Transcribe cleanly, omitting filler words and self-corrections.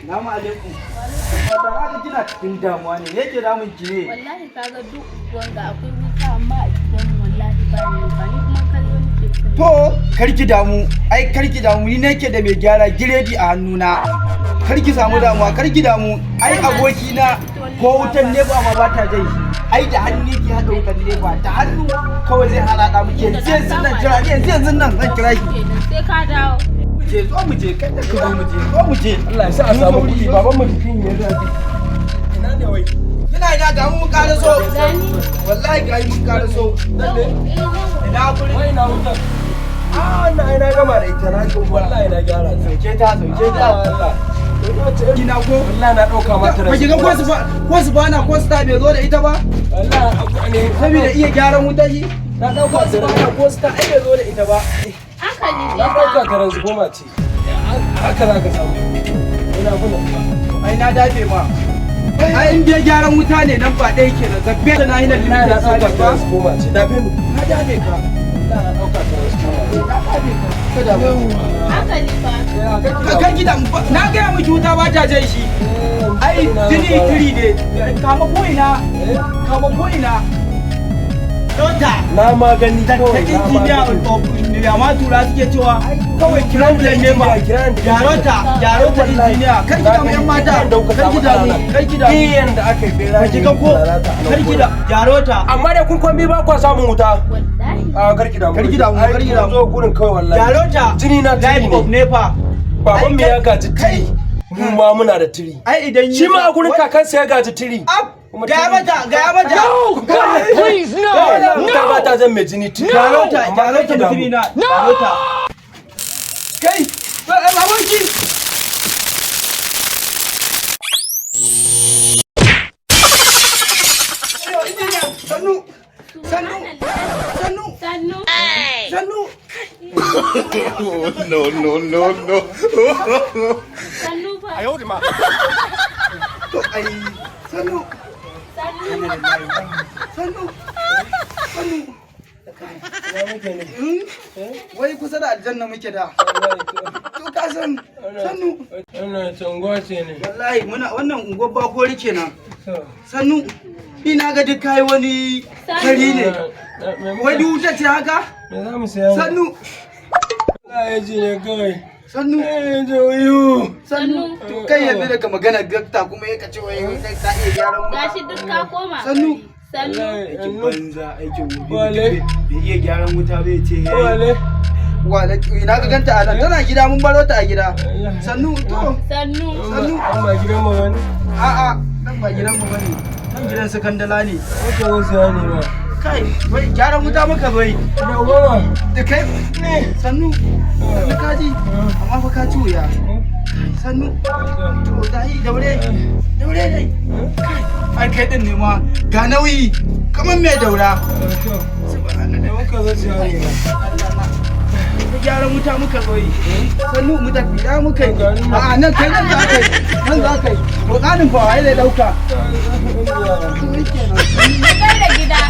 Salamu alaikum. Wata haka kina cikin damuwa ne, me yake damun ki ne? Wallahi kaga duk wanga akwai wuta, amma a gidan mu wallahi ba ni ba, ni kuma kallo nake so. To, karki damu, ai karki damu, ni nake da mai gyara giredi a hannuna. Karki samu damuwa, karki damu. Ai aboki na ko wutan NEPA ma ba ta jai shi. Ai da hannu yake haɗa wutan NEPA, da hannu kawai zai harhaɗa muke. Yanzu yanzu nan jira ni, yanzu yanzu nan zan kira shi. Kenan sai ka dawo. Mu je, zo mu je, kai da ka zo mu je, zo mu je. Allah ya sa a samu kuɗi, baban mu jikin ya zafi. Ina ne wai? Kina ina? Ga mu mun ƙara so. Gani. Wallahi ga mun ƙara so. Nan ne? Ina gurin? Wai ina wutar? Ah, wannan ai na gama da ita, na wallahi na gyara ta. Sauke ta, sauke ta. Allah. Ina ko? Wallahi na ɗauka mata. Ba ki ga ko su bana ko su ta bai zo da ita ba? Wallahi abu ne. Saboda iya gyaran wuta shi. Na ɗauka Ko su bana ko su ta ai bai zo da ita ba. Hankali. Na ɗauka transformer ce. Haka za ka samu. Ina kuna. Ai na dafe ma. Ai in dai gyaran wuta ne nan ba ɗaya kenan. Zabbe da na hinar Wallahi na limited ɗauka service ba. transformer ce. Dafe mu. Na dafe ka. Wallahi na ɗauka transformer ce. Na dafe ka. Ka damu. Hankali fa. Ka kar ki damu. Na gaya miki wuta ba ta jan shi. Ai tiri tiri ne. Kama ko ina. Kama ko ina. Dota. Na magani Da ta kawai na injiniya magani. of ma tura suke cewa kawai kiran da ne ba. Gyarota, gyarota injiniya. Kar ki damu, yan mata. Kar ki damu. Kar ki damu. Iyan da aka yi bera. Ba ki ga ko kar ki da gyarota. Amma dai kun kwambi ba kwa samun wuta. Wallahi. A karki damu. Karki damu, Ai, karki kun damu. zo gurin kawai wallahi. Gyarota. Jini na tiri Life of ne. NEPA. Baban mu ya gaji Kai. tiri. Mu ma muna da tiri. Ai idan Shi ma a gurin kakansa ya gaji tiri. Ab, Kuma gaya tiri. mata, gaya mata. God, please, no. Wuta ba ta zan mai jini tiri. Gyarota, Amma gyarota karki damu. mutumi na. Gyarota. Kai, aboki. Sannu, sannu, sannu, Sannu. sannu. No, no, no, no. Sannu fa. To ai, sannu, Sannu. sannu, sannu. Ina muke ne? Wai kusa da aljanna muke da. To ka san, sannu. Wannan tanguwa ce ne. Wallahi muna wannan unguwar Bakori kenan. To. Sannu, ni na ga duk kai wani kari ne. Wai duk wuta ce haka? Me za mu saya? Sannu, Allah ya ji ne kawai. Sannu, Eh, joyu. sannu. To kai yanzu daga magana gafta kuma ya kace wai kai ka iya gyaran wuta. Gashi duk ka koma. Sannu. Sannu. Aikin banza, aikin wofi. Wale. Bai iya gyaran wuta bai ce yayi. Wale. Wale, ina ka ganta a nan? Tana gida, mun baro ta a gida. Sannu to. Sannu. Sannu. An ba gidan mu wani. A'a, nan ba gidan mu bane. Nan gidan sakandala ne. Wata wasu ya ne ba. Kai, wai gyaran wuta muka bai. Da goma. Da kai Ne. Sannu. Sannu kaji. Amma fa ka ci wuya. Sannu. To dai daure. Daure dai. Kai, ai kai din ne ma ga nauyi kamar mai daura. Da muka zo siya ne ba. Ku gyaran wuta muka zo yi. Sannu, mu tafi ya muka yi. A'a, nan kai, nan za ka yi. Nan za ka yi. To ƙanin fa waye zai dauka? To shikenan. Mu gaida gida.